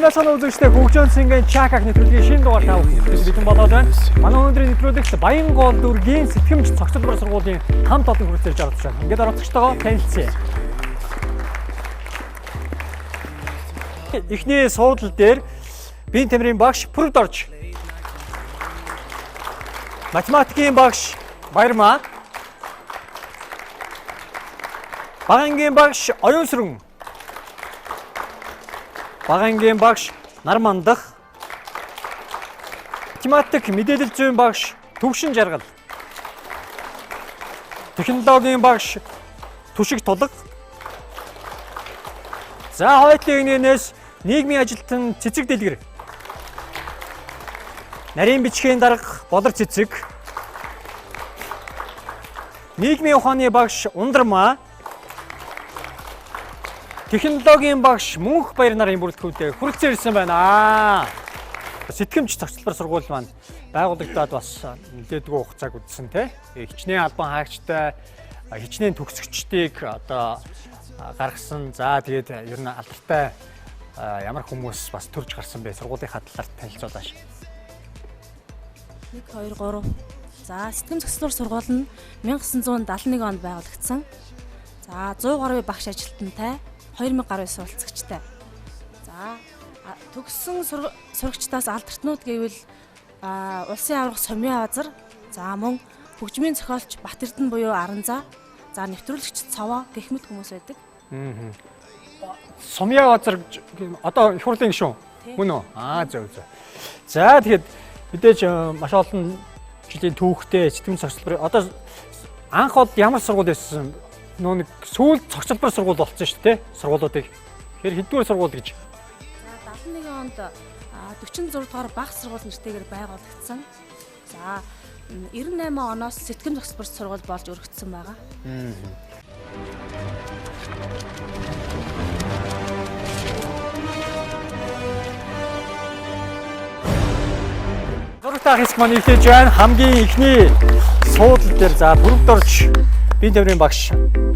Сайн байцгаана уу үзэгчдээ Хөгжөөн цэнгийн Чакак нэвтрүүлгийн шинэ дугаар та бүхэнд бэлэн болоод байна. Манай өнөөдрийн нэвтрүүлэгт Баянгол дүүргийн сэтгэмж цогцлбор сургуулийн хамт олон хүрэлцэж оролцож байна. Ингээд оролцогчтойгоо танилцъя. Эхний суудлал дээр Биеийн тамирын багш Пүрвдорж. Математикийн багш Баярмаа. Бага ангийн багш Оюун сүрэн. Бага ангийн багш Нар мандах. Математик мэдээлэл зүйн багш Төвшин жаргал. Технологийн багш Түшиг тулга. За хойтлын нэгнээс нийгмийн ажилтан Цэцэг дэлгэр. Нарийн бичгийн дарга Болор Цэцэг. Нийгмийн ухааны багш Ундрмаа. Технологийн багш Мөнх Баяр нарын бүрэлдэхүүнтэй хүрэлцэн ирсэн байна. Сэтгэмж цогцлбор сургууль маань байгуулагдаад бас нэлээдгүй хугацааг үзсэн те. Хичнээн албан хаагчтай хичнээн төгсөгчдийг одоо гаргасан. За тэгээд ер нь алдартай ямар хүмүүс бас төрж гарсан бэ? Сургуулийнхаа талаар танилцуулаач. 1 2 3. За сэтгэм зохицлуур сургууль нь 1971 онд байгуулагдсан. За 100 гаруй багш ажилтнтай, 2000 гаруй суралцагчтай. За төгссөн сурагчдаас алдартнууд гэвэл улсын аварга Сумья Базар, за мөн хөгжмийн зохиолч Бат Эрдэнэ буюу Аранзаа, за нэвтрүүлэгч Цовоо гэх мэт хүмүүс байдаг. Сумья Базар одоо их хурлын гишүүн мөн үү? Аа зөв зөв. За тэгэхэд мэдээж маш олон жилийн түүхтэй сэтгэмж цогцлбор одоо анх бол ямар сургууль байсан нөө нэг сүүл цогцлбор сургууль болсон шүү дээ сургуулиудыг. Тэгэхээр хэддүгээр сургууль гэж? За 71 онд 46 дугаар баг сургууль нэртэйгээр байгуулагдсан. За 98 оноос сэтгэм зохицлбор сургууль болж өргөцсөн байгаа. Зурагтай хэсэг маань эхлэж байна. Хамгийн эхний суудлал дээр за Пүрвдорж Биеийн тамирын багш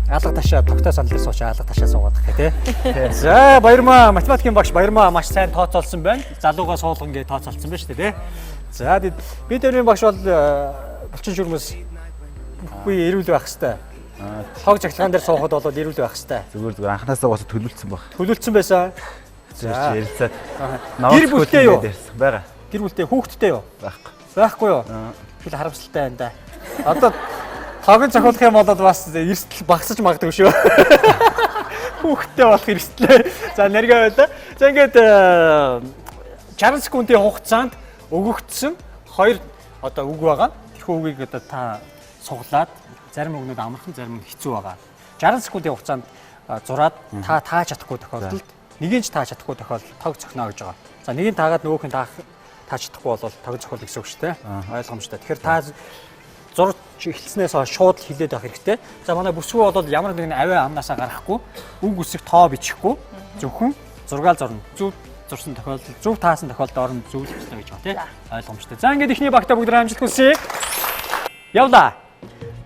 алга ташаа тогтоо санал дээр сууч алга ташаа суугаад гэх тий. За Баярмаа математикийн багш Баярмаа маш сайн тооцоолсон байна. Залуугаа суулган гэж тооцоолсон байна шүү дээ тий. За биеийн тамирын багш бол булчин шүрмэс бүхий эрүүл байх хэвээр. Тог цахилгаан дээр суухад бол эрүүл байх хэвээр. Зүгээр зүгээр анханасаа бас төлөвлөсөн баг. Төлөвлөсөн байсан. За ярилцаад. Гэр бүлтэй юу? Байгаа. Гэр бүлтэй хүүхэдтэй юу? Байхгүй. Байхгүй юу? Хэл харамсалтай байна да. Одоо тогон цохиулах юм бол бас эрсдэл багасж магадгүй шүү. Хүүхэдтэй болох эрсдлээ. За нэргээ байлаа. За ингээд 60 секундын хугацаанд өгөгдсөн хоёр одоо үг байгаа. Тэрхүү үгийг одоо та суглаад зарим үгнүүд амархан зарим нь хэцүү байгаа. 60 секундын хугацаанд зураад та тааж чадахгүй тохиолдолд нэгийг ч тааж чадахгүй тохиолдолд тог цохино гэж байгаа. За нэгийг таагаад нөгөөх нь таах тааж чадахгүй бол тог цохиул гэсэн үг шүү дээ. Ойлгомжтой. Тэгэхээр та зурж эхэлснээс хойш шууд л хилээд байх хэрэгтэй. За манай бүсгүй бол ямар нэгэн авиа амнаасаа гарахгүй, үг үсэг тоо бичихгүй, зөвхөн зургаал зурна. Зөв зурсан тохиолдолд, зөв таасан тохиолдолд орно зөвлөх ёстой гэж байна тий. Ойлгомжтой. За ингээд эхний багтаа бүгд амжилт хүсье. Явлаа.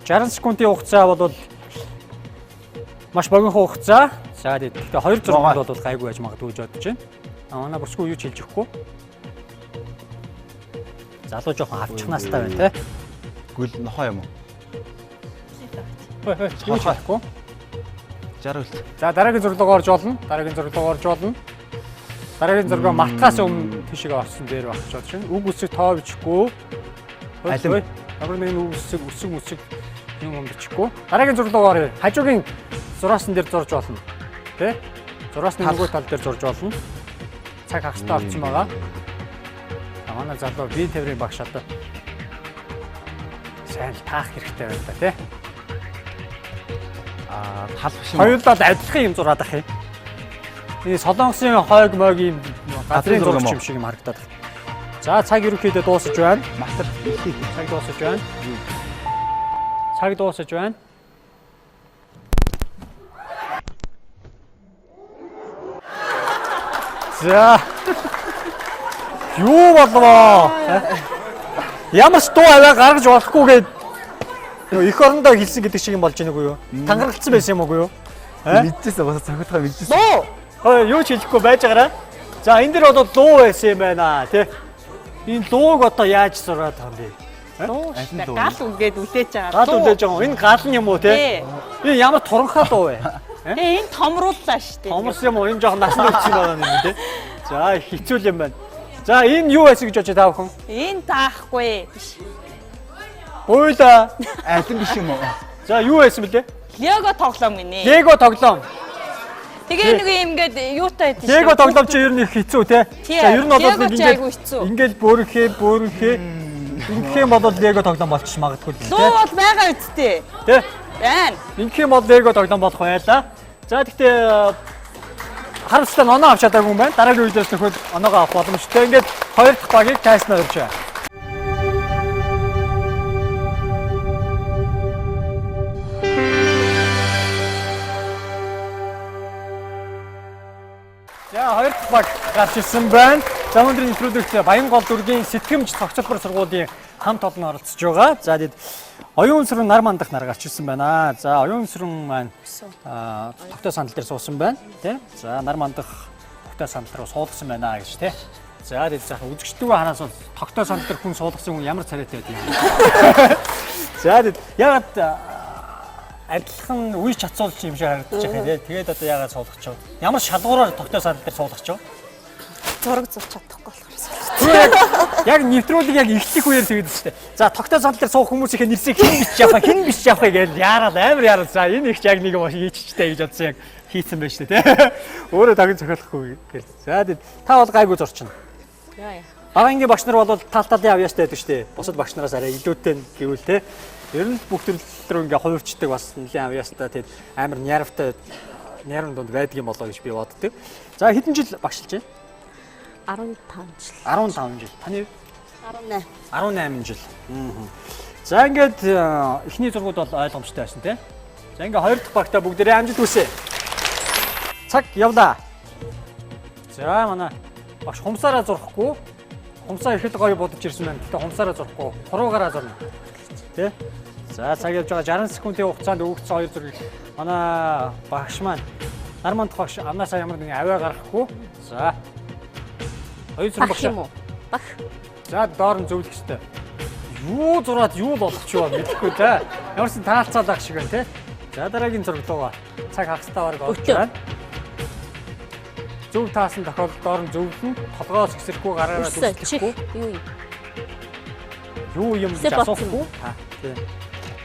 60 секундын хугацаа бол маш богино хугацаа. За тэгэхдээ хоёр зурганд бол гайгүй байж магадгүй гэж бодож байна. А манай бүсгүй юу ч хэлж өгөхгүй. Залуу жоохон авчихнаастай байна те. Гүл нохоо юм уу? Хой хой юу ч хэлэхгүй. 60 үлт. За дараагийн зурлага орж болно. Дараагийн зурлага орж болно. Дараагийн зургаа мартахаас өмнө тийшээ орсон дээр байх гэж бодож байна. Үг үсэг тоо бичихгүй. Алим. Ямар нэгэн үг үсэг үсэг мүсэг юм бичихгүй. Дараагийн зурлага орё. Хажуугийн зураасан дээр зурж болно. Тэ? Зураасны нөгөө тал дээр зурж болно. Цаг хагастай орсон байгаа. За манай залуу биеийн тээврийн багш одоо сайн л таах хэрэгтэй байна да тий. Аа тал биш юм. Хоёулаа л адилхан юм зураад ах юм. Энэ Солонгосын хойг мойг юм газрын зураг зурагч юм уу? юм шиг юм харагдаад байна. За цаг ерөнхийдөө дуусаж байна. Матер. Цаг дуусаж байна. Цаг дуусаж байна. За. Юу болвоо? Ямар ч дуу аваа гаргаж болохгүй гээд нөгөө эх орондоо хэлсэн гэдэг шиг юм болж байна уу юу? Тангаралцсан байсан юм уу юу? Мэдчихсэн бас цохиодохоо мэдчихсэн. Дуу. Хөөе юу ч хэлэхгүй байж байгаарай. За энэ дэр бол луу байсан юм байна тий. Энэ лууг одоо яаж зураад байгаа юм бэ? Луу Аль шүү нь дээ. луу? Гал үгээд үлээж байгаа. Гал Луу. үлээж байгаа юм. Энэ гал нь юм уу тий? Тий. Энэ ямар туранхай луу вэ? Тий, энэ томрууллаа шүү дээ. Томорсон юм уу? Энэ жоохон насны өвчин байгаа юм тий. За хэцүү юм байна. За энэ юу байсан гэж бодож та бүхэн? Энэ таахгүй. Биш. Буйлаа. Алим биш юм уу? За юу байсан бэлээ? Лего тоглоом гинэ. Лего тоглоом. Тэгээ нэг юм ингээд юутай байдаг шүү. Лего тоглоом чи ер нь их хэцүү те. Тий, За ер нь бол Лего нэг чи айгүй хэцүү. ингээд бөөрөнхөө бөөрөнхөө ингэх юм бол Лего тоглоом болчих магадгүй л Луу те. бол байгаа үсттэй. Тэ. Байна. Ингэх юм бол Лего тоглоом болох байлаа. За тэгтээ харамсалтай нь оноо авч чадаагүй юм байна. Дараагийн үеэс нөхөд оноогоо авах боломжтой. Ингээд хоёр дахь багийг тайснаа өрж байна. За хоёр дахь баг гарч ирсэн байна. За өнөөдрийн нэвтрүүлэгт Баянгол дүүргийн сэтгэмж цогцлбор сургуулийн хамт олон оролцож байгаа. За тэгэд оюун сүрэн нар мандах нар гарч ирсэн байна. За оюун сүрэн маань тогтоо сандал дээр суусан байна, тий? За нар мандах тогтоо сандал руу суулгасан байна гэж тий. За тэгэд сайхан үзэгчдүүгээ хараас бол тогтоо сандал дээр хүн суулгасан хүн ямар царайтай байд юм. За тэгэд ягаад адилхан үе чацуулч юм шиг харагдчих юм тий. Тэгээд одоо ягаад суулгачих вэ? Ямар шалгуураар тогтоо сандал дээр суулгачих вэ? Зураг зурч чадахгүй болохоор суулгах. Түр яг нэвтрүүлэг яг эхлэх үеэр тэгээд шүү дээ. За тогтоо сандал дээр суух хүмүүсийн нэрсийг хэн бичиж явах, хэн бичиж явах гэж яарал амар яарал. За энэ их яг нэг юм хийчихтэй гэж бодсон яг хийцэн байж тээ тий. Өөрөө тагын зохиолохгүй гэл. За тэгээд та бол гайгүй зурчна. Яа яа. Бага ангийн багш нар бол тал талын авьяастай байдаг шүү дээ. Бусад багш нараас арай илүүтэй нь гэвэл те. Ер нь л бүх төрөл рүү ингээ хувирчдаг бас нэлийн авьяастай тэгээд амар нервтэй нервн дунд байдаг юм болоо гэж би боддог. За хэдэн жил багшилж байна? 15 жил. 15 жил. Таны 18. 18 жил. За ингээд эхний зургууд бол ойлгомжтой байсан тий. За ингээд хоёр дахь багтаа бүгдээрээ амжилт хүсье. Цаг явлаа. За манай багш хумсаараа зурхгүй. Хумсаа их л гоё бодож ирсэн байна. Гэхдээ хумсаараа зурхгүй. Хуруугаараа зурна. Тэ? За цаг явж байгаа 60 секундын хугацаанд өгөгдсөн хоёр зургийг манай багш маань нар мандах багш амнаасаа ямар нэгэн авиа гаргахгүй. За. Хоёр зураг Баг багш. юм уу? Баг. За доор нь зөвлөх ёстой. Юу зураад юу болох ч юм мэдэхгүй да. Ямар ч таалцаалах шиг байна те. За дараагийн зураг руугаа цаг хагастай бараг орж Өтөө. байна. Зөв таасан тохиолдолд доор нь зөвлөн, толгоос ихсрэхгүй гараараа Үсэ, чих. дүрслэхгүй. Юу юм? Юу юм гэж Үсэ бодсон асуухгүй. Та тий.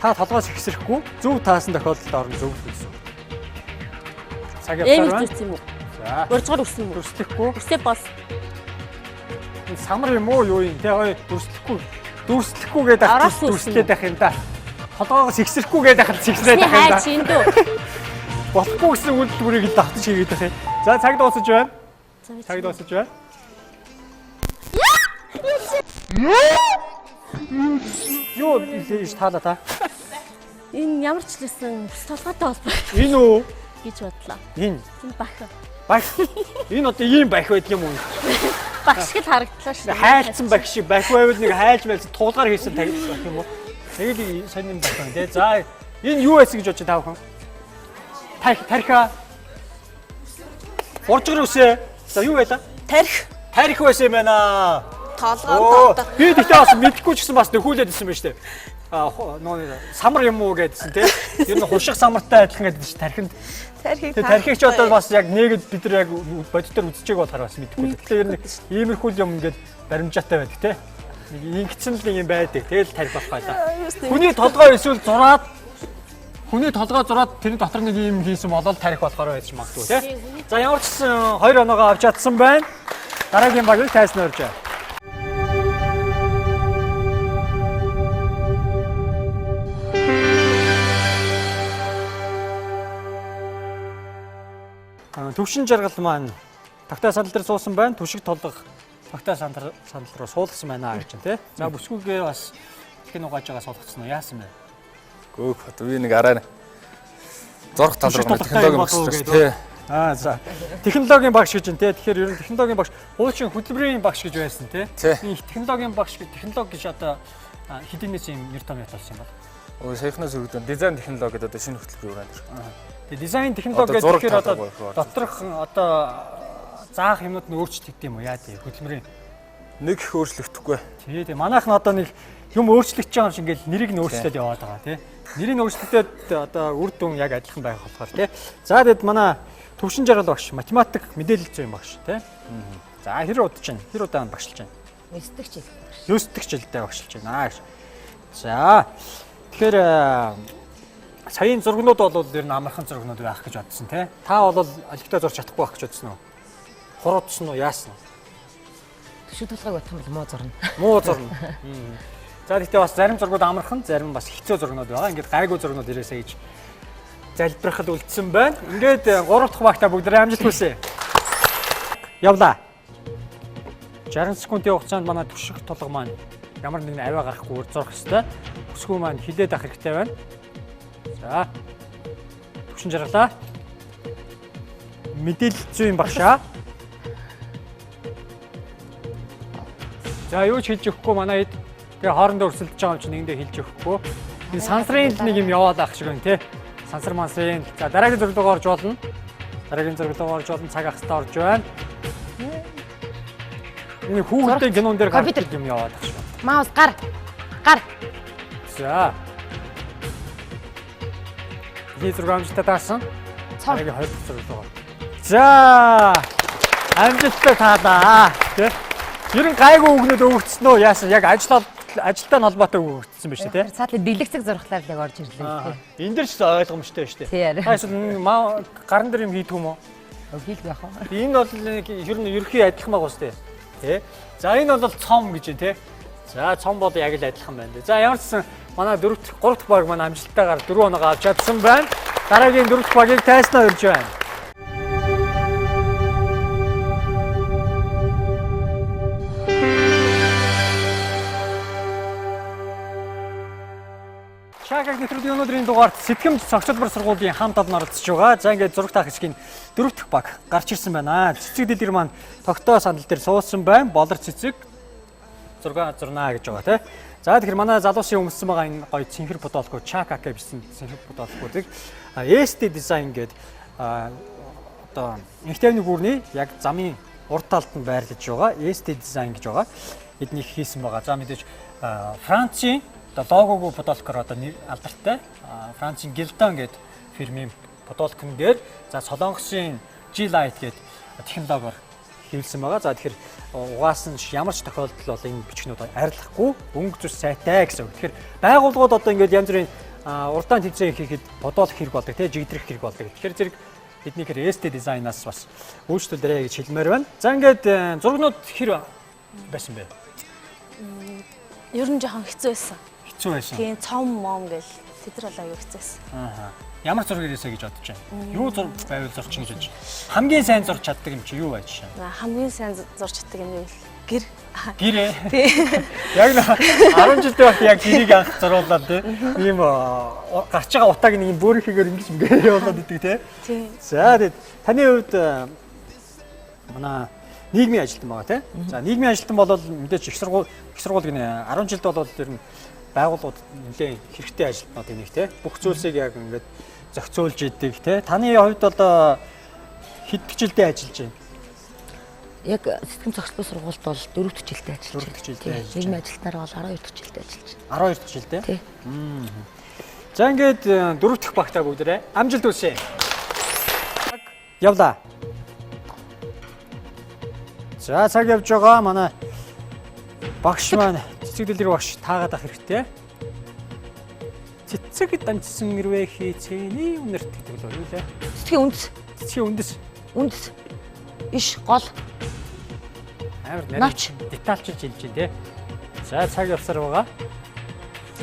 Та толгоос ихсрэхгүй, зөв таасан тохиолдолд доор нь зөвлөн гэсэн. үг. Цаг Эм явсаар байна. зүтсэн юм уу? За Уржгаар үсэн юм уу? дүрслэхгүй. Үсэ бос. Энэ самар юм уу юу юм те ой дүрслэхгүй дүрслэхгүй гэдэг ах Араас үсэн дүрслээд байх юм да. Толгоогоос ихсрэхгүй гэдэг ах ихсрээд Үсний байх юм да. хайч энэ дүү. Болохгүй гэсэн үйлдэл бүрийг л давтаж хийгээд байх юм. За цаг дуусаж байна. Цаг дуусаж байна. Юу ийш таалаа та? Энэ ямар ч лсэн ус толгойтой холбоо Энэ үү? гэж бодлоо. Энэ Энэ баг. бах. Энэ одоо ийм бах байдаг юм уу? Баг шиг л харагдлаа шүү дээ. Хайлцсан бах шиг бах байвал нэг хайлж мэлсэн туулгаар хийсэн тагилсан байх юм уу? Нэг л сонин бах байна те. За энэ юу байсан гэж бодож та бүхэн? Тарих тархиа. Уржгар үсэ. За юу байлаа? Тарих Тарих байсан юм байна. толгойн Оо, тавдаг. би тэгтээ бас мэдэхгүй ч гэсэн бас нөхүүлээд ирсэн байж тээ. А нөө самар юм уу гэдсэн те. Ер нь хуших самартай адилхан гэдэг чинь тархинд. Тарихыг Тэгээ тархийг ч одоо бас яг нэгэд бид нар яг бодитоор үзчихээг болохоор бас мэдэхгүй. Тэгэхээр ер нь иймэрхүү юм ингээд баримжаатай байдаг те. Нэг ингэсэн л нэг юм байдаг. Тэгэл тарих болох байлаа. Хүний толгой эсвэл зураад хүний толгой зураад тэрний дотор нэг юм хийсэн болол тарих болохоор байж магадгүй те. За ямар ч гэсэн хоёр оноогоо авч чадсан байна. Дараагийн багийг тайснаа урьж байна. Төвшин жаргал маань тогтоо сандал дээр суусан байна. Түшиг тулгах тогтоо сандал руу суулгасан байна гэж байна тий. За бүсгүйгээ бас дэлхийн угааж байгаа суулгацсан уу? Яасан бэ? Гөөх хот би нэг арай зурх тал Түшиг руу тулгахтай технологи юм болов уу багш гэдэг. тий. Аа за. Технологийн багш гэж байна тий. Тэгэхээр ер нь технологийн багш хуучин хөтөлбөрийн багш гэж байсан тий. Тий. Энэ технологийн багш гэж технологи гэж одоо хэдийнээс юм нэр том болсон юм бол. Өө саяхнаас өргөдөн дизайн технологи гэдэг одоо шинэ хөтөлбөрийн өрөөнд. Тэгээ дизайн технологи Одоо зураг гэдэг тэгэхээр тал одоо руу орж доторх одоо заах юмнууд нь өөрчлөгддөг юм уу яа тий хөдөлмөрийн. Нэг их өөрчлөгдөхгүй. Тий, тий. Манайх нь одоо нэг юм өөрчлөгдөж байгаа юм шиг ингээл нэрийг нь өөрчлөөд яваад байгаа тий. Нэрийг нь өөрчлөлтөд одоо үр дүн яг адилхан байх болохоор тий. За тэгэд манай Төвшин жаргал багш математик мэдээлэл зүйн багш тий. За хэр удаж байна? Хэр удаан багшилж байна? 9 дэх жил. 9 дэх жилдээ багшилж байна гэж. За тэгэхээр саяын зургнууд бол ер нь амархан зургнууд байх гэж бодсон тий. Та бол олигтой зурч чадахгүй байх гэж бодсон уу? Хуруудсан уу? Яасан? Төшөг толгойг бодох юм бол муу зурна. Муу зурна. За гэхдээ бас зарим зургууд амархан, зарим бас хэцүү зургнууд байгаа. Ингээд гайгүй зургнууд ирээсэй гэж залбирахад үлдсэн байна. Ингээд 3 дахь багтаа бүгдээрээ амжилт хүсье. Явлаа. 60 секундын хугацаанд манай түшиг толго маань ямар нэгэн авиа гарахгүй зурх ёстой. Бүсгүй маань хилээд авах хэрэгтэй байна. За. Түвшин жаргалаа. Мэдээлэл зүйн багшаа. За юу ч хэлж өгөхгүй манай хэд тэгээ хоорондоо өрсөлдөж байгаа юм чинь нэгэндээ хэлж өгөхгүй. Энэ сансрын нэг юм яваад ах шиг байна те. Сансар мансрын. За дараагийн зураг руу орж болно. Дараагийн зураг руу орж болно. Цаг ах хэвээр орж байна. Энэ хүүхдийн кинон дээр гардаг юм яваад ах шиг. Маус гар. Гар. За. Эхний зураг амжилттай таасан. Цом. Дараагийн хоёр дахь зураг руу. За. Амжилттай таалаа. Тэ. Ер нь гайгүй үгнүүд өгөгдсөн үү? Яасан яг ажил ажилтай нь холбоотой өгөгдсөн биш үү те? Цаатлын дэлгэцэг зурхлаар л яг орж ирлээ. Энэ дэр ч ойлгомжтой шүү дээ. Тий. Та эсвэл гаран дээр юм хийдэг юм уу? Хийлгүй яах вэ? Энэ бол нэг ер нь ерөхий адилхан байгаа үстэй. Тэ. За энэ бол цом гэж байна те. За цом бол яг л адилхан байна. За ямар ч гэсэн манай 4 дахь 3 дахь баг манай амжилттайгаар 4 оноогоо авч чадсан байна. Дараагийн 4 дахь багийг тайснаа урьж байна. Шагаг нэвтрүүлгийн өнөөдрийн дугаарт сэтгэмж цогцлбор сургуулийн хамт олон оролцож байгаа. За ингээд зураг таах хэсгийн дөрөв дэх баг гарч ирсэн байна. Цэцэг дэлгэр маань тогтоо сандал дээр суусан байна. Болор цэцэг зураг зурнаа гэж байгаа тий. За тэгэхээр манай залуусын өмссөн байгаа энэ гоё цэнхэр бодолгүй Чака гэж бичсэн цэнхэр бодолгуудыг SD дизайн гээд одоо инх тайвны гүрний яг замын урд талд нь байрлаж байгаа SD дизайн гэж байгаа. Эднийг хийсэн байгаа. За мэдээж Францын одоо логогүй подолкоор одоо нэр алдартай Францын Gildan гэдэг фирмийн подолкн дээр за Солонгосын G-Light гэдэг технологиор хийлсэн байгаа. За тэгэхээр угаасан ямар ч тохиолдолд бол энэ бичгнүүд арилгахгүй өнгө зүс сайтай гэсэн үг. Тэгэхээр байгууллагууд одоо ингээд янз бүрийн урдаан тэмцээн хийхэд подолк хэрэг болдог тий жигдрэх хэрэг болдог. Тэгэхээр зэрэг эднийхэр SD дизайнаас бас өөрчлөлт гэж хэлмээр байна. За ингээд зургнууд хэр байсан бэ? Ер нь жоохон хэцүү байсан. Хэцүү байсан. Тийм цом мом гэл тэд нар бол аюу хэцүү байсан. Аа. Ямар зураг ирээсэ гэж бодож байна? Юу зураг байвал зурчих гэж бодож байна? Хамгийн сайн зурж чаддаг юм чи юу байж байна? Хамгийн сайн зурж чаддаг юм юу вэ? Гэр. Гэрээ. Тий. Яг нэг 10 жилдээ байхад яг гэрийг анх зуруулаад тий. Ийм гарч байгаа утааг нэг юм бөөрийнхийгээр ингэж ингэ явуулаад идэг тий. Тий. За тэгээд таны хувьд манай нийгмийн ажилтан байгаа тий. За нийгмийн ажилтан бол мэдээж их сургууль гинэ 10 жилд бол ер нь байгууллагууд нэлээд хэрэгтэй ажилтнууд нэг тий. Бүх зүйлсийг яг ингээд зохицуулж идэг тий. Таны хувьд одоо хэд жилдээ ажиллаж байна? Яг сэтгэм зохицлын сургуульд бол 4 дахь жилдээ ажиллаж байна. 4 дахь жилдээ ажиллаж байна. Нийгмийн ажилтнаар бол 12 дахь жилдээ ажиллаж байна. 12 дахь жилдээ? Тий. За ингээд 4 дахь багтаа бүгдээрээ амжилт хүсье. Явлаа. За цаг явж байгаа манай багш маань цэцэг дэлгэр багш таагаад ах хэрэгтэй. Цэцэг данчсан ирвэ хийцээний үнэрт гэдэг л юу лээ? Цэцгийн үндэс. Цэцгийн үндэс. Үндэс. Иш гол. Амар нарийн детальчилж хэлж байна те. За цаг явсаар байгаа.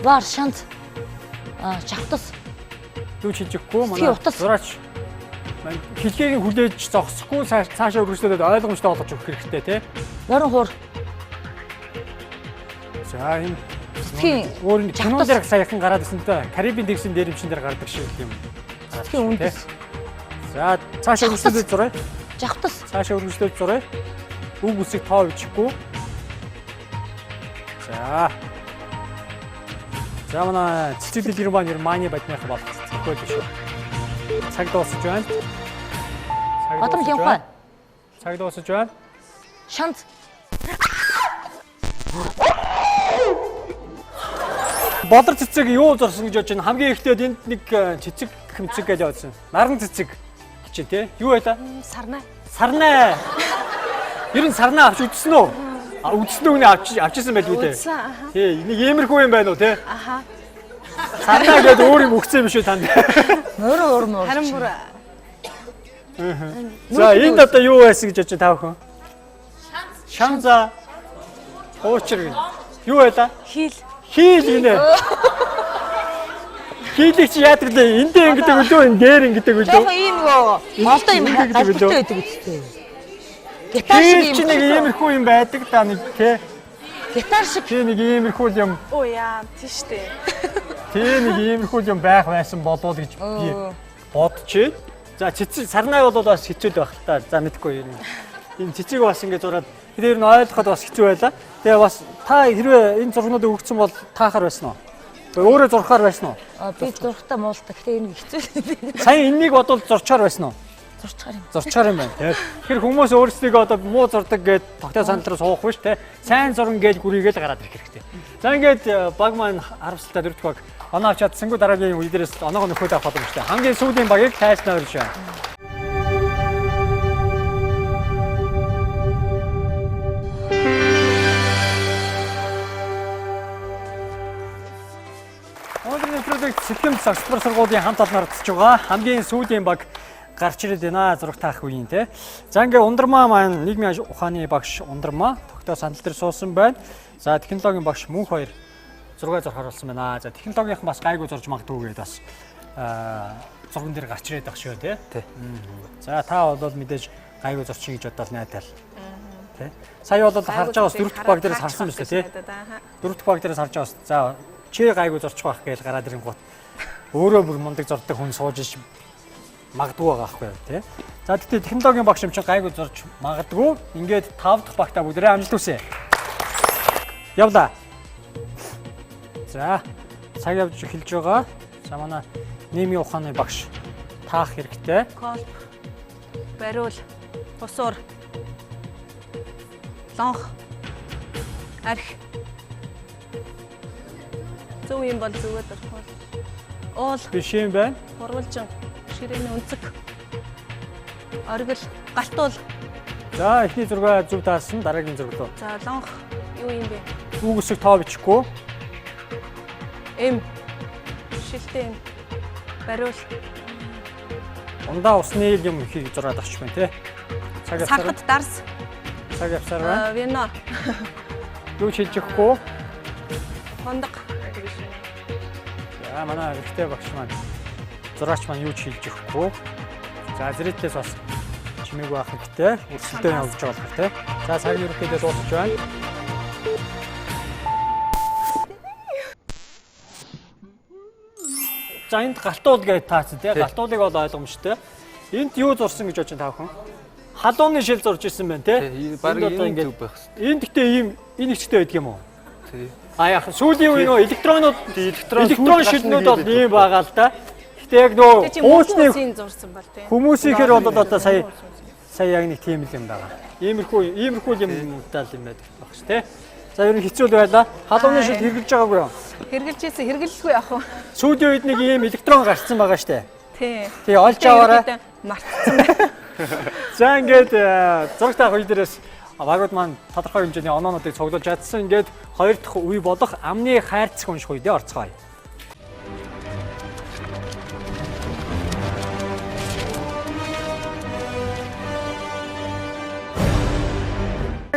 Вар шанц. Аа чавтас. Юу ч хэлж өгөхгүй манай зураач хэлхийг хүлээж зогсохгүй цаашаа өргөжлөөд ойлгомжтой болгож өгөх хэрэгтэй те. Морин хуур. За энэ өөр нэг кинон дээр саяхан гараад ирсэн л да. Карибын тэгсэн дээрэмчин дээр гардаг шиг юм. Цэцгийн үндэс. За цаашаа өргөжлөөд зуръя. Жавтас. Цаашаа өргөжлөөд зуръя. Үг үсэг тоо бичихгүй. За. За манай цэцэг дэлгэр маань ер мани бадмынх болох цэцэггүй л шүү. Цаг дуусаж байна. Годом линхой. Цаг дуусаж байна. Шанц. Болор цэцэг юу зурсан гэж бодож байна? Хамгийн эхлээд энд нэг цэцэг хэмцэг гэж явуулсан. Наран цэцэг гэж тий. Юу байлаа? Сарнай. Сарнай. Ер нь сарнай авч үзсэн үү? А үзсэн үгний авч авчихсан байлгүй дээ. Үзсэн, аха. Тий, нэг иймэрхүү юм байна уу тий? Аха. Сарнай гэдэг өөр юм өгсөн юм шүү танд. Мөрөө өөр мөр. Харин бүр За энд одоо юу байсан гэж бодож та бүхэн? Шанза. Хуучир гэнэ. Юу байлаа? Хил. Хийл гинэ. Хийлийг чи яадаг лээ? Эндээ ингэдэг үлээ, энэ дээр ингэдэг үлээ. Жохон ийм нөгөө молдоо юм Ингэдэг галбартай билүү? байдаг үстэй. Гитар шиг Хийл юм. чи нэг иймэрхүү юм байдаг да нэг тий. Гитар шиг. Тий нэг иймэрхүү юм. Оо яа, тийш дээ. Тий нэг иймэрхүү юм байх байсан болов гэж би бодчих. За цэцэг сарнай бол бас хэцүү л байх л та. За мэдгүй юм. Энэ цэцгийг бас ингэ зураад тэр ер нь ойлгоход бас хэцүү байлаа. Тэгээ бас та хэрвээ энэ зургнуудыг өгсөн бол таахар байсан уу? Өөрөө зурхаар байсан уу? А би зурхтаа муулта. Гэтэ энэ хэцүү юм. Сайн энэнийг бодвол зурчаар байсан уу? Зурчаар юм. Зурчаар юм байна. Тэгэхээр хүмүүс өөрсдийгөө одоо муу зурдаг гэд тогтоо санал руу суухгүй шүү дээ. Сайн зурна гэж гүрийгээл гараад ирэх хэрэгтэй. За ингээд баг маань харамсалтай дөрөв дэх баг оноо авч чадсангүй дараагийн үе дээрээс оноогоо нөхөд авах боломжтой. Хамгийн сүүлийн багийг тайснаа урьж байна. Өнөөдрийн нэвтрүүлэгт Сэтгэм сагсбар сургуулийн хамт олноор оролцож байгаа хамгийн сүүлийн баг гарч ирээд байна зураг таах үеийн те. За ингээ Ундрмаа маань нийгмийн ухааны багш Ундрмаа тогтоо сандал дээр суусан байна. За технологийн багш Мөнх хоёр зураг зурхаар болсон байна. За технологийнхан бас гайгүй зурж магадгүй гэдээ бас зурган дээр гарч ирээд байх шүү те. За та бол мэдээж гайгүй зурчих гэж бодоод найдал. Тэ. Сая бол харж байгаа бас дөрөв дэх баг дээрээс харсан биз дээ те. Дөрөв дэх баг дээрээс харж байгаа бас за чи гайгүй зурчих байх гэж гараад ирэнгуут өөрөө бүр мундаг зурдаг хүн сууж иш магадгүй байгаа байхгүй юу тий. За тэгтээ технологийн багш юм чинь гайгүй зурж магадгүй. Ингээд тав дахь багтаа бүгдээрээ амжилт хүсье. Явлаа. За цаг явж эхэлж байгаа. За манай нийгмийн ухааны багш таах хэрэгтэй. Колп. Бариул. Бусуур. Лонх. Арх. Зөв юм бол зүгээд орхол. Уул. Биш юм байна. Гурвалжин. Ширээний өнцөг. Оргил. Галтуул. За эхний зургаа зөв таасан дараагийн зураг руу. За лонх юу юм бэ? Үг үсэг тоо бичихгүй. Эм. Шилтэй эм. Бариул. Ундаа усны юм ихийг зураад авчих байна тий. Цаг явсаар. Сархад дарс. Цаг явсаар байна. Вино. Юу ч хэлж өгөхгүй. Хондог. За манай эрэгтэй багш маань зураач маань юу ч хэлж өгөхгүй. За зэрэглээс бас чимээгүй байх хэрэгтэй. Өрсөлдөөн явуулж байгаа болохоор тий. За цаг ерөнхийдөө дуусч байна. За энд галтуул гэж таацсан тий. Галтуулыг бол ойлгомжтой. Энд юу зурсан гэж бодож байна та бүхэн? Халууны шил зурж исэн байна тий. Бараг Энд одоо энэ ингээд зөв байх хэрэгтэй. Энд гэхдээ ийм энэ ихтэй байдаг юм уу? Тий. А яг сүүлийн үе нөгөө электронууд электрон электрон шилнүүд бол ийм байгаа л да. Гэхдээ яг нөгөө Тэг чи хуучны хүмүүсийн зурсан бол тий. хүмүүсийнхэр бол одоо сая сая яг нэг тийм л юм байгаа. Иймэрхүү иймэрхүү юм таал юм байдаг баг ш тэ. За ер нь хэцүү л байлаа. Халууны шил хэрглэж байгаагүй юу? Хэрглэж ийсэн, хэрглэлгүй яах вэ? Сүүлийн үед нэг ийм электрон гарцсан байгаа штэ. Тий. Тий олж аваарай. Мартсан байна. За ингээд зураг таах үе дээрээс багууд маань тодорхой хэмжээний оноонуудыг цуглуулж чадсан. Ингээд хоёр дахь үе болох амны хайрцаг унших үедээ орцгоё.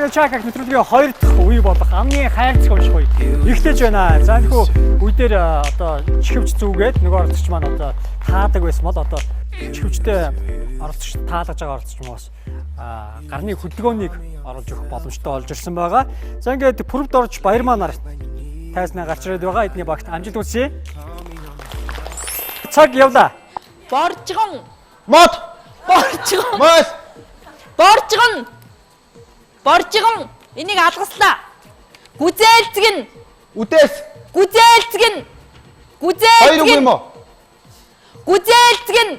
Чаках нэвтрүүлгийн хоёр дахь үе болох амны хайрцаг унших үе эхлэж байна. За энэхүү үе дээр одоо чихвч зүгээд нөгөө оролцогч маань одоо таадаг байсан бол одоо чихвчтэй оролцогч таалгаж байгаа оролцогч маань бас гарны хөдөлгөөнийг оруулж өгөх боломжтой болж ирсэн байгаа. За ингээд пүрэвд орж баярмаа нар тайзнаа гарч ирээд байгаа. Эдний багт амжилт хүсье. Цаг явлаа. Боржгон. Мод. Боржгон. Мод. Боржгон. Боржгон. Энийг алгаслаа. Гүзээлцгэн. Үдээс. Гүзээлцгэн. Хоёр үг Гүзээлцгэн. юм уу? Гүзээлцгэн.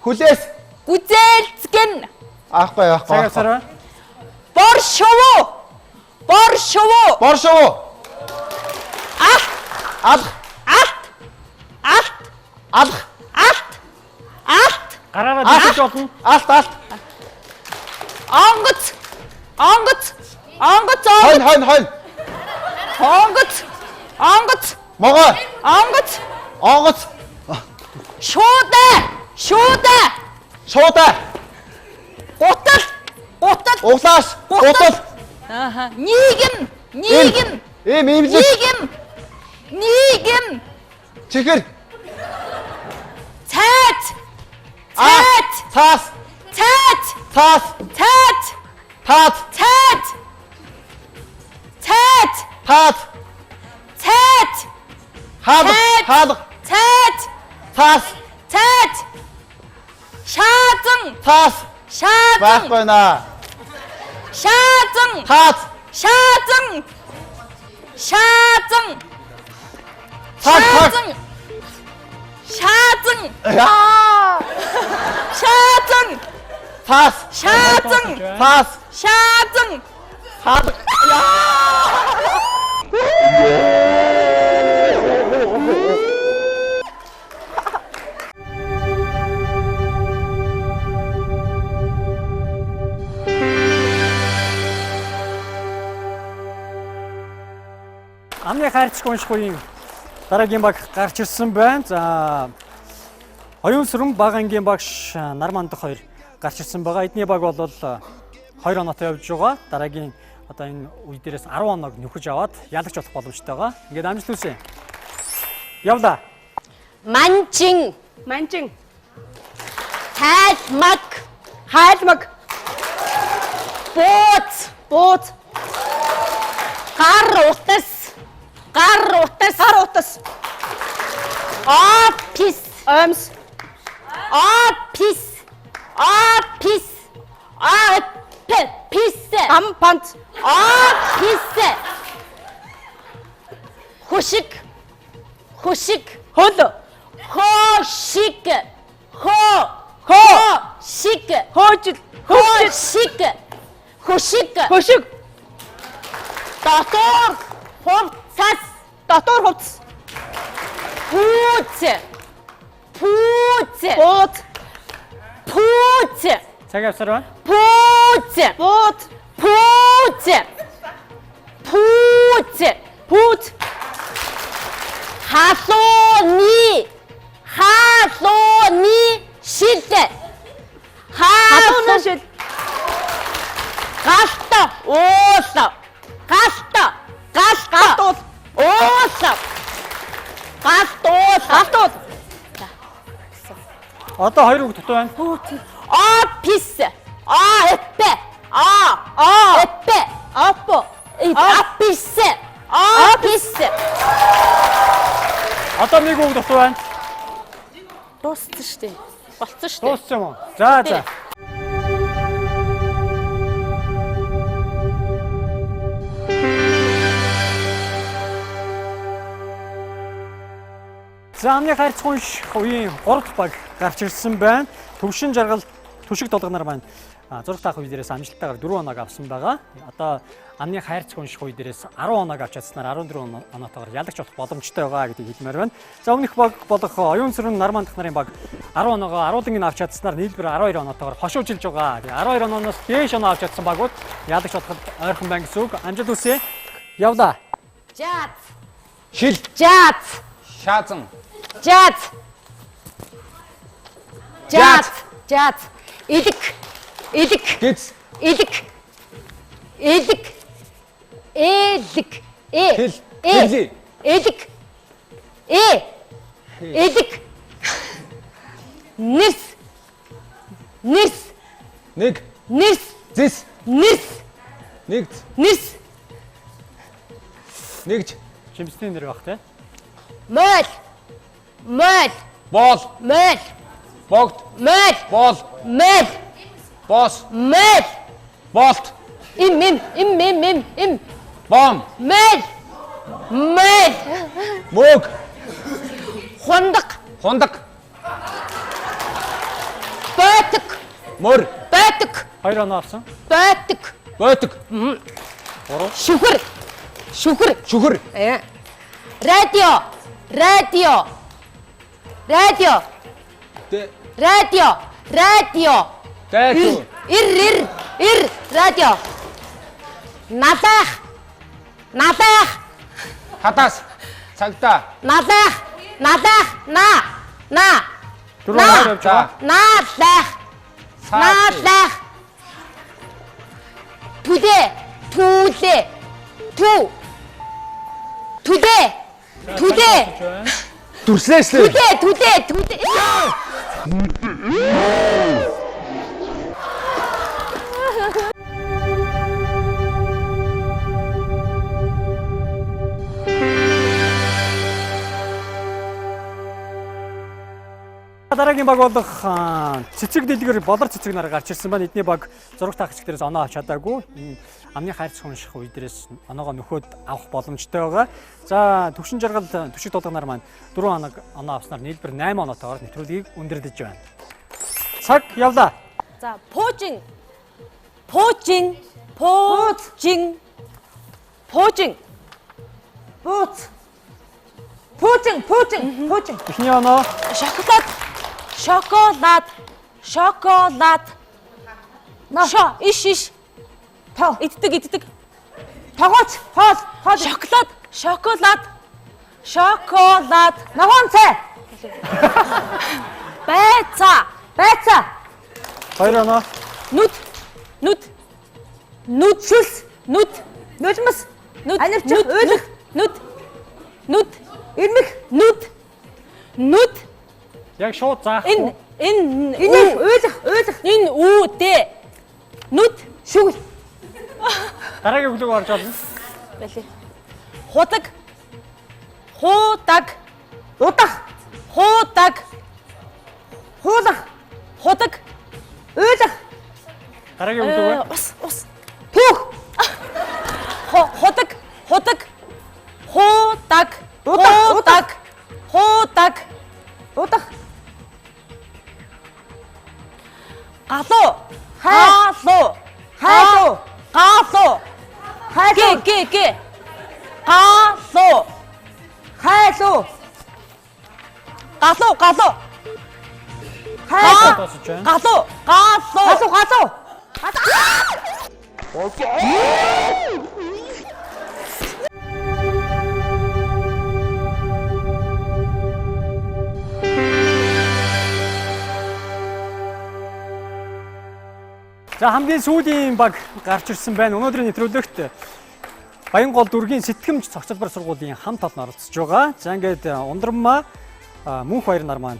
Хүлээс. Гүзээлцгэн. Аахгүй Цаг аахгүй. авсаар байна. Бор шувуу. Бор шувуу. Бор шувуу. Алт. Алх. Алт. Алт. Алх. Алт. Алт. Гараараа дэвшиж болно. Алт алт. Онгоц. Онгоц. Онгоц. Хонь хонь хонь. Онгоц. Онгоц. Могой. Онгоц. Онгоц. Шуудай. Шуудай. Шуудай. Гутал. Гутал. Углаас. Гутал. Ааха. Нийгэм. Нийгэм. Эм имлэг. Нийгэм. Нийгэм. Чихэр. Цайз. Цайз. Цаас. Цайз. Цаас. Цайз. Таац. Цайз. Цайз. Таац. Цайз. Хаалга. Хаалга. Цайз. Цаас. Цайз. Шаазан. Цаас. Шаазан. Байхгүй наа. Шаазан. Таац. Шаазан. Шаазан. Цаг цаг. Шаазан. Шаазан. Яа. Шаазан. Цаас. Шаазан. Цаас. Шаазан. Хаалга. Амны хайрцаг унших үеийн дараагийн баг гарч ирсэн байна. За Оюун сүрэн баг ангийн багш Нармандах хоёр гарч ирсэн байгаа. Эдний баг бол 2 оноотой явж байгаа. Дараагийн одоо энэ үе дээрээс 10 оноог нөхөж аваад ялагч болох боломжтой байгаа. Ингээд амжилт хүсье. Явлаа. Манжин. Манжин. Тайлмаг. Хайлмаг. Бууз. Бууз. Гар утас. Гар утас. Гар утас. Офис. Оймс. Офис. Офис. Офис. Ам панц. Офис. Хөшиг. Хөшиг. Хөл. Хөшиг. Хо. Хо. Шиг. Хөөжил. Хөөжил. Хөшиг. Хөшиг. Хөшиг. Дотоор хувцас. Дотоор хувцас. Пүүц. Пүүц. Бууз. Пүүц. Цаг авсаар байна. Пүүц. Бууз. Пүүц. Пүүц. Пүүц. Халууны. Халууны шил. Халууны шил. Галт уул. Галт. Галт. Галт уул. Уул. Галт уул. Галт уул. Одоо хоёр үг дутуу байна. Офис. А П. А. А. П. Опо. Офис. Офис. Одоо нэг үг дутуу байна. Дууссан шүү дээ. Болцсон шүү дээ. Дууссан юм уу? За за. За амны хайрцаг унших үеийн 3 дахь баг гарч ирсэн байна. Төвшин жаргал түшиг толгоноор маань 6 дахь үе дээрээс амжилттайгаар 4 оноог авсан байгаа. Одоо амны хайрцаг унших үе дээрээс 10 оноог авч чадсанаар 14 оноотойгоор ялагч болох боломжтой байгаа гэдгийг хэлмээр байна. За өмнөх баг болох оюун сүрэн Нарман дахь нарын баг 10 оноогоо аруулангийн авч чадсанаар нийлбэр 12 оноотойгоор хошуужилж байгаа. Тэгээ 12 онооноос дээш оноо авч чадсан багууд ялагч болоход ойрхон байна гэсэн үг. Амжилт хүсье. Явлаа. Жаз. Шил. Жаз. Шаазан. Жаз. Жаз. Жаз. Элэг. Элэг. Гиз. Элэг. Элэг. Элэг. Э. Хэл. Э. Хэлий. Элэг. Э. Элэг. Нэрс. Нэрс. Нэг. Нэрс. Зис. Нэрс. Нэгд. Нэрс. Нэгж. Чимсний нэр баг те. Мойл. Мойл. Боол. Мойл. Богд. Мойл. Боол. Мойл. Боос. Мойл. Болт. Им им им им им им. Бом. Мойл. Мойл. Мөг. Хундаг. Хундаг. Байтг. Мөр. Байтг. 2 оноо авсан. Бойтог. Бойтог. 3. Шүхэр. Шүхэр. Шүхэр. Радио. Радио. Радио. Радио. Радио. Дайчуу. Ир ир ир радио. Налайх. Налайх. Хадаас. Цагдаа. Налайх. Налайх. На. На. 4 оноо явж байгаа. Наалайх. Наалайх. Түлээ. Түлээ. Тү. Түлээ. Түлээ. Дүрслээслээ. Түлээ, түлээ, түлээ. Дараагийн баг болох цэцэг дэлгэр болор цэцэг нар гарч ирсэн байна. Эдний баг зураг таах хэсэг дээрээс оноо авч чадаагүй. Амны хайрцаг унших үе дээрээс оноогоо нөхөөд авах боломжтой байгаа. За Төвшин жаргал Түшиг дулганаар маань 4 оноо авснаар нийлбэр 8 оноотойгоор нэвтрүүлгийг өндөрлөж байна. Цаг явлаа. За пуужин. Пуужин. Пуужин. Пуужин. Бууц. Пуужин, пуужин, пуужин. Эхний оноо Шоколад. Шоколад. Шоколад. Шо иш иш. То. Иддэг иддэг. Тогооч, хоол, хоол. Шоколад. Шоколад. Шоколад. Ногоон цай. Байцаа. Байцаа. 2 оноо. Нүд. Нүд. Нүд Шүлс. Нүд. Нулимс. Нүд. Анивчих, уйлах. Нүд. Нүд. Ирмэх. Нүд. Нүд. Яг шууд заах. Энэ энэ Инээх, уйлах, уйлах. Энэ үү дэ. Нүд. Шүгэл. Дараагийн өглөөг орж олно. Бали. Худаг. Худаг. Удах. Худаг. Хуулах. Худаг. Уйлах. Дараагийн өглөөг. Ус ус. Түүх. Худаг. Худаг. Худаг. Удах. Худаг. Удах. Галуу. Галуу. Хайлуу. Галуу. Хайлуу. Гэ гэ гэ. Галуу. Хайлуу. Галуу галуу. Хайлуу. Галуу. Галуу. Галуу галуу. За хамгийн сүүлийн баг гарч ирсэн байна. Өнөөдрийн нэвтрүүлэгт Баянгол дүүргийн сэтгэмж цогцлбор сургуулийн хамт олон оролцож байгаа. За ингээд Ундрмаа Мөнх баяр нар маань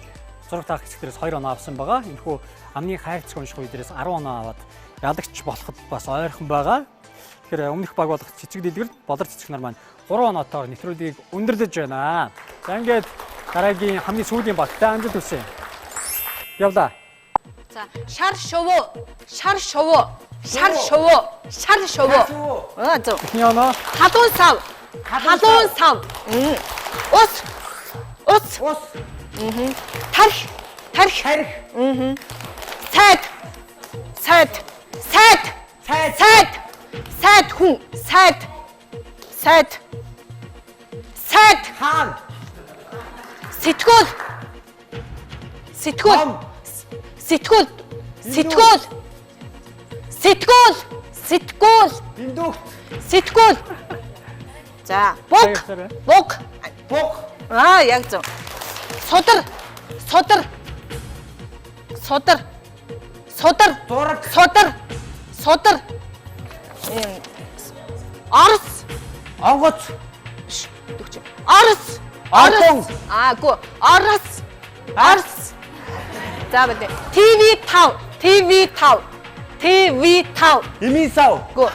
зураг таах хэсэг дээрээс 2 оноо авсан байгаа. Энэхүү амны хайрцаг унших үе дээрээс 10 оноо аваад ялагч болоход бас ойрхон байгаа. Тэгэхээр өмнөх баг болох цэцэг дэлгэр болор цэцэг нар маань 3 оноотойгоор нэвтрүүлгийг өндөрлөж байна. За ингээд дараагийн хамгийн сүүлийн багтай амжилт хүсье. Явлаа. За шар шувуу, шар шувуу, шар шувуу, шар шувуу. Аа зөв. Эхний оноо. Халуун сав. Халуун сав. Ус. Ус. Ус. Тарх. Тарх. Тарх. Сайд. Сайд. Сайд. Сайд. Сайд. Сайд хүн. Сайд. Сайд. Сайд. Хаан. Сэтгүүл. Сэтгүүл. Сэтгүүл. Сэтгүүл. Сэтгүүл. Сэтгүүл. Биндүгт. Сэтгүүл. За, буг. Буг. Буг. Аа, яг зөв. Судар. Судар. Судар. Судар. Зураг. Судар. Судар. Орос. Онгоц. Төгч. Орос. Орос. Аагүй. Орос. Орос. За бэлээ. TV5. TV5. TV5. Эмийн сав. Гүү.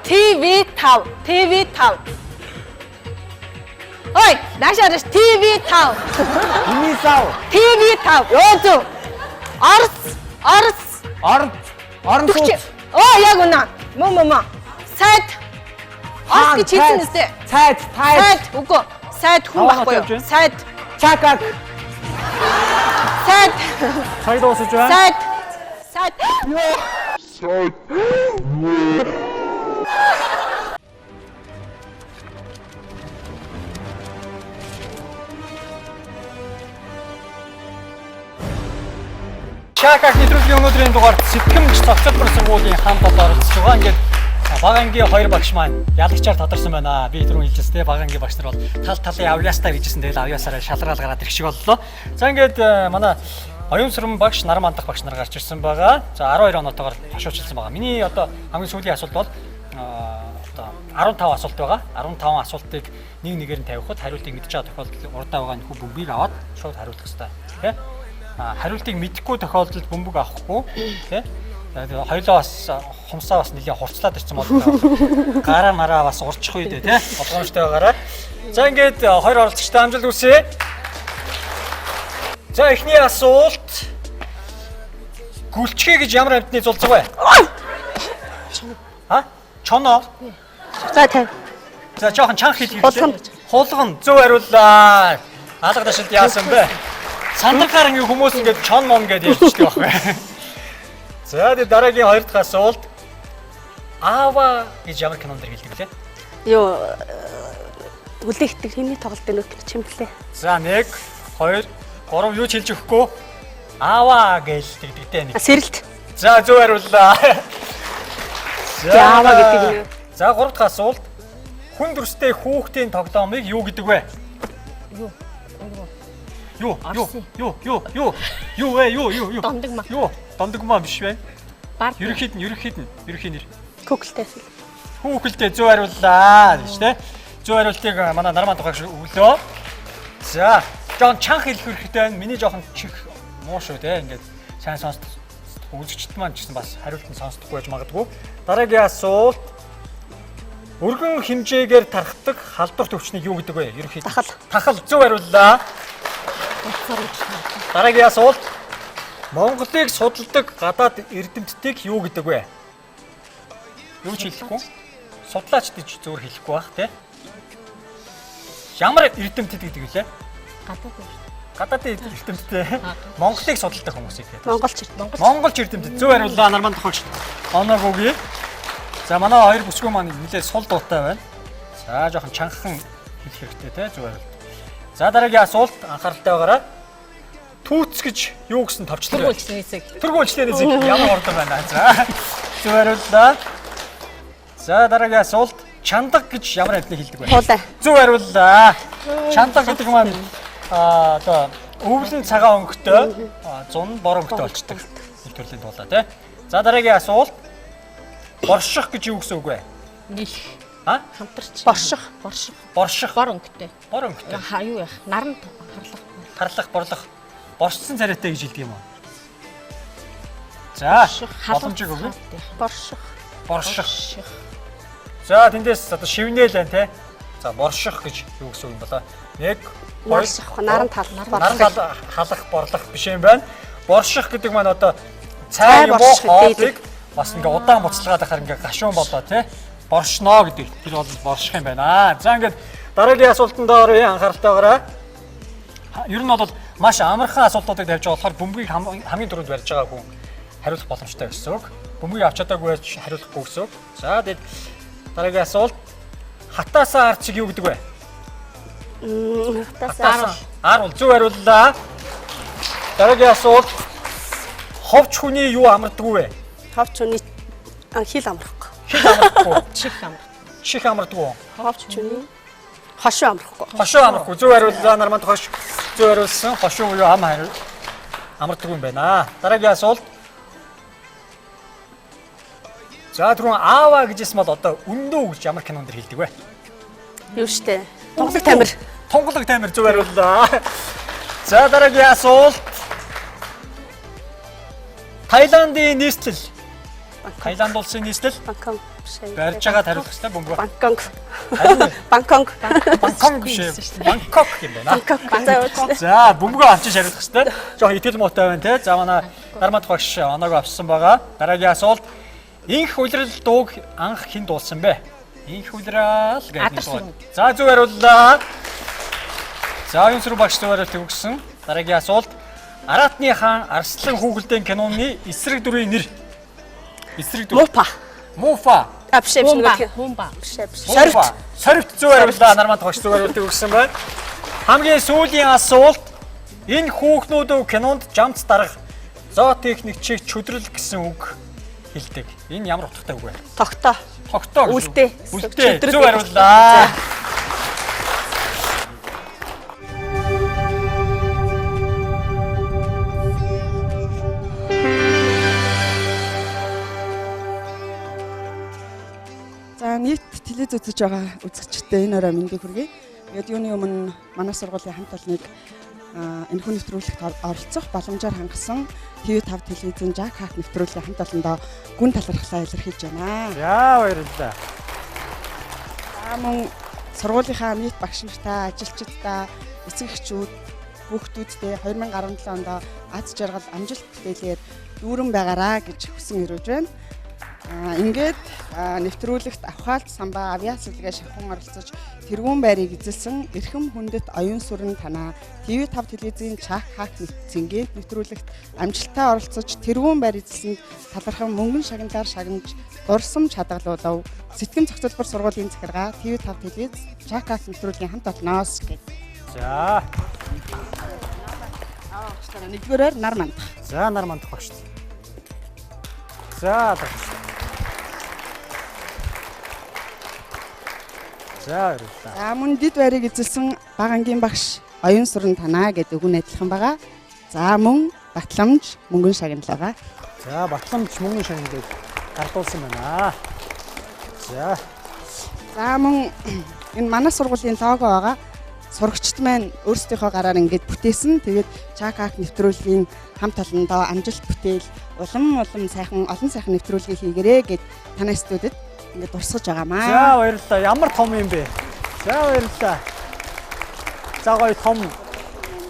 TV5. TV5. Ой, наашаа TV5. Эмийн сав. TV5. Ёо зөв. Орос. Орос. Орд. Орон сууц. Оо, яг үнэ. Мө мө мө. Сайд. Орос гэж хэлсэн үстэй. Цайд, тайд. Сайд. Үгүй. Сайд хүн байхгүй юу? Сайд. Чакак. Сайд. Цаг дуусаж байна. Сайд. Сайд. Ёо. Чакак нэвтрүүлгийн өнөөдрийн дугаарт сэтгэмж цогцолбор сургуулийн хамт олон оролцож байгаа. Ингээд бага ангийн хоёр багш маань ялагчаар тодорсон байна. Би түрүүн хэлжсэн те бага ангийн багш нар бол тал талын авьяастай гэжсэн. Тэгэл авьяасаараа шалгаал гараад ирэх шиг боллоо. За ингээд манай оюун сүрэн багш, нар мандах багш нар гарч ирсэн байгаа. За 12 оноотойгоор ташуучилсан байгаа. Миний одоо хамгийн сүүлийн асуулт бол одоо 15 асуулт байгаа. 15 асуултыг нэг нэгээр нь тавихад хариултыг мэдж байгаа тохиолдолд урдаа байгаа нөхөө бөмбөгийг аваад шууд хариулах хэрэгтэй. Тэ? Хариултыг мэдэхгүй тохиолдолд бөмбөг авахгүй тий. Тэгээд хоёлоо бас хумсаа бас нэлийн хурцлаад ирсэн бол гараа мараа бас урчих үедээ тий. Болгоомжтой байгаарай. За ингээд хоёр оролцогчтой амжилт хүсье. За эхний асуулт гүлчгээ гэж ямар амьтны зулцэг вэ? А? Чоно. За 50. За жоохон чанх хэлэх Хулган. Хулган зөв хариуллаа. Алга дашилт яасан бэ? Сандрахаар ингээ хүмүүс ингээд чон мон гэдээ ярьчихдаг байхгүй. За тэгээ дараагийн хоёр дахь асуулт. Аава гэж ямар кинон дэр хэлдэг лээ? Юу хүлээгдэг химний тоглолт нөх чимплээ. За 1 2 3 юу ч хэлж өгөхгүй. Аава гэж тэгдэг дээ нэг. Сэрэлт. За зөв хариуллаа. За Аава гэдэг нь. За гурав дахь асуулт. Хүн дүрстэй хүүхдийн тоглоомыг юу гэдэг вэ? Юу? Юу? Юу? Юу? Юу? Юу? Юу вэ? Юу? Юу? Юу? Дондогмаа. Юу? Дондогмаа биш вэ? Ерөнхийд нь, ерөнхийд нь, ерөнхий нэр. Хүүхэлтэй. Хүүхэлтэй зөв хариуллаа гэж тэ. Зөв хариултыг манай нарман тухайг өглөө. За, жоон чанх хэлэх хэрэгтэй байна. Миний жоохон чих муу шүү те. Ингээд сайн сонсдох үзэгчд маань ч гэсэн бас хариулт нь сонсдохгүй байж магадгүй. Дараагийн асуулт. Өргөн хэмжээгээр тархдаг халдвар төвчнийг юу гэдэг вэ? Ерөнхийд. Тахал. Тахал зөв хариуллаа. Дараагийн асуулт. Монголыг судалдаг гадаад эрдэмтдийг юу гэдэг вэ? Юу ч хэлэхгүй. Судлаач гэж зөвөр хэлэхгүй бах тий. Ямар эрдэмтэд гэдэг вүлээ? Гадаадын эрдэмтдээ. Монголыг судалдаг хүмүүсийг гэдэг. Монголч эрдэмтэд. Монголч эрдэмтэд зөв хариуллаа нарман тохиолч. Оноог үгүй. За манай хоёр бүсгүй маань нэлээд сул дуутай байна. За жоохон чангахан хэлэх хэрэгтэй те зөв хариулт. За дараагийн асуулт анхааралтай байгаарай. Түүц гэж юу гэсэн товчлол вэ? Төргүүлжлэний зэг. Төргүүлжлэний зэг ямар хурдан байна. За зөв хариуллаа. За дараагийн асуулт чандаг гэж ямар амьтныг хэлдэг вэ? Хуулай. Зөв хариуллаа. Чандаг гэдэг маань одоо өвлийн цагаан өнгөтэй зун бор өнгөтэй болчдөг. Нэг төрлийн туулаа тий. За дараагийн асуулт борших гэж юу гэсэн үг вэ? Нийлэх. А? Хамтарч. Борших. Борших. Борших. Бор өнгөтэй. Бор өнгөтэй. Ха юу яах? Наран харлах. Тарлах, борлох. Боршсон царайтай гэж хэлдэг юм уу? За, боломжийг өгье. Борших. Борших. За, тэндээс одоо шивнээл байна те. За, борших гэж юу гэсэн үг юм болоо? 1 2 Нарших, наран тал. Наран тал халах, борлох биш юм байна. Борших гэдэг маань одоо цай юм уу борших хоолыг бас ингээ удаан буцалгаад байхаар ингээ гашуун болоо те. Боршноо гэдэг тэр бол борших юм байна. За ингээд дараагийн асуултанд оръё анхааралтай байгаарай. Ер нь бол маш амархан асуултуудыг тавьж байгаа болохоор бөмбөгийг хамгийн түрүүнд барьж байгаа хүн хариулах боломжтой гэсэн үг. Бөмбөгийг авч чадаагүй байж хариулахгүй гэсэн үг. За тэгээд дараагийн асуулт хатаасаа арчиг юу гэдэг вэ? Хатаасаа Аар бол зөв хариуллаа. Дараагийн асуулт ховч хүний юу амардаггүй вэ? Ховч хүний хил амрахгүй. Хил амрахгүй. Чих амар. Чих амардаггүй. Ховч хүний хошуу амрахгүй. Хошуу амрахгүй. Зөв хариуллаа. Нарманд хош зөв хариулсан. Хошуу буюу ам хариул амардаггүй юм байна. Дараагийн асуулт. За түрүүн аава гэжсэн бол одоо өндөө гэж ямар кинон дэр хэлдэг вэ? Юу штэ. Тунгалаг тамир. Тунгалаг тамир зөв хариуллаа. За дараагийн асуулт. Таиландын нийслэл. Таиланд улсын нийслэл Бангкок биш. барьж байгаа хариулах хэрэгтэй бөмбөг. Бангкок. Бангкок. Бангкок биш ээ. Бангкок юм байна. Бангкок. За уучлаарай. За бөмбөгөө авчиж хариулах хэрэгтэй. Жохо итгэл муутай байна те. За манай Нармад багш оноог авсан байгаа. Дараагийн асуулт. Инх улирал дууг анх хэн дуулсан бэ? Инх улирал гэдэг дуу. За зөв хариуллаа. За оюун сүрэн багш зөв хариултыг өгсөн. Дараагийн асуулт. Аратны хаан Арслан хүүхэлдэйн киноны эсрэг дүрийн нэр. Эсрэг дүр. Муупа. Муфа. А биш биш нөгөө Хумба. Биш биш. Сорвт. Сорвт зөв хариуллаа. Нарманд багш зөв хариултыг өгсөн байна. Хамгийн сүүлийн асуулт. Энэ хүүхнүүд кинонд жамц дарах зоотехникчийг чөдрөл гэсэн үг хэлдэг. Энэ ямар утгатай үг вэ? Тогтоо. Тогтоо гэж. Үлдээ. Үлдээ. Чөдрөл. Зөв хариуллаа. За нийт телевиз үзэж байгаа үзэгчдэд энэ орой мэндийг хүргэе. Тэгээд юуны өмнө манай сургуулийн хамт олныг энэхүү нэвтрүүлэгт оролцох боломжоор хангасан TV5 телевизийн Жак Хак нэвтрүүлгийн хамт олондоо гүн талархлаа илэрхийлж байна. За баярлалаа. За мөн сургуулийнхаа нийт багш нартаа, ажилчдаа, эцэг эхчүүд, хүүхдүүдтэй 2017 онд аз жаргал амжилт бүтээлээр дүүрэн байгаараа гэж хүсэн өрөөж байна. Ингээд нэвтрүүлэгт авхаалт самбаа авиа сүлгээ шавхан оролцож тэргүүн байрыг эзэлсэн эрхэм хүндэт оюун сүрэн танаа TV5 телевизийн Чак Хак цэнгээнт нэвтрүүлэгт амжилттай оролцож тэргүүн байр эзэлсэнд талархан мөнгөн шагналаар шагнаж дурсамж хадгалуулав. Сэтгэм зохицолбор сургуулийн захиргаа TV5 телевиз Чак Хак нэвтрүүлгийн хамт олноос гэх. За. Нэгдүгээрээр нар мандах. За нар мандах багш. За багш. За баярлалаа. За мөн дэд байрыг эзэлсэн бага ангийн багш оюун сүрэн танаа гэдэг үг нь адилхан байгаа. За мөн батламж мөнгөн шагнал байгаа. За батламж мөнгөн шагналыг гардуулсан байна. За. За мөн энэ манай сургуулийн лого байгаа. Сурагчид маань өөрсдийнхөө гараар ингэж бүтээсэн. Тэгээд Чакак нэвтрүүлгийн хамт олондоо амжилт бүтээл улам улам сайхан олон сайхан нэвтрүүлгийг хийгэрээ гэд танай студид ингэж дурсгаж байгаамаа. За баярлалаа. Ямар том юм бэ? За баярлалаа. За гоё том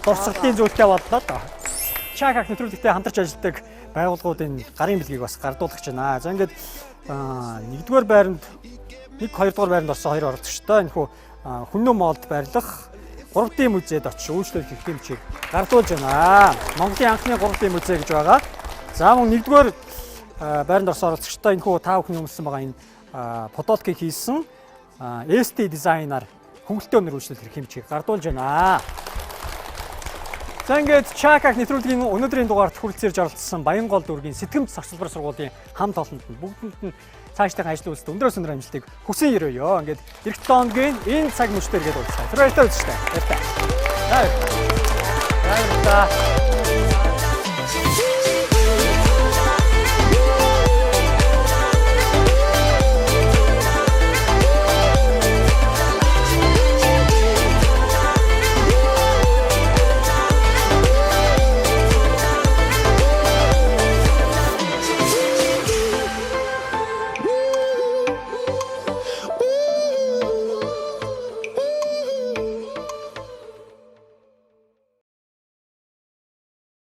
дурсгалын зүйлтэй боллоо доо. Чакак нэвтрүүлэгтэй хамтарч ажилладаг байгууллагуудын гарын бэлгийг бас гардуулах гэж байна. За ингээд нэгдүгээр байранд 1 2 дугаар байранд орсон хоёр оролцогчтой энэхүү Хүннү молд байрлах 3D музейд очиж үйлчлэл хийх хэмжээг гардуулж байна. Монголын анхны 3D музей гэж байгаа. За мөн нэгдүгээр байранд орсон оролцогчтой энэхүү та бүхний өмссөн байгаа энэ футболкийг хийсэн ST дизайнаар хөнгөлөлтөй өнөр үйлчлэл хийх хэмжээг гардуулж байна. За ингээд Чакак нэвтрүүлгийн өнөөдрийн дугаарт хүрэлцээрж оролцсон Баянгол дүүргийн сэтгэмж зохицолбор сургуулийн хамт олонд нь бүгдэнд нь цаашдын ажил үйлсэд өндрөөс өндөр амжилтыг хүсэн өрөөё. Ингээд эх 7 хоногийн энэ цаг мөчтөр гээд уулзлаа. Тэр баяртай үзэж та. Баяртай. За баярлалаа.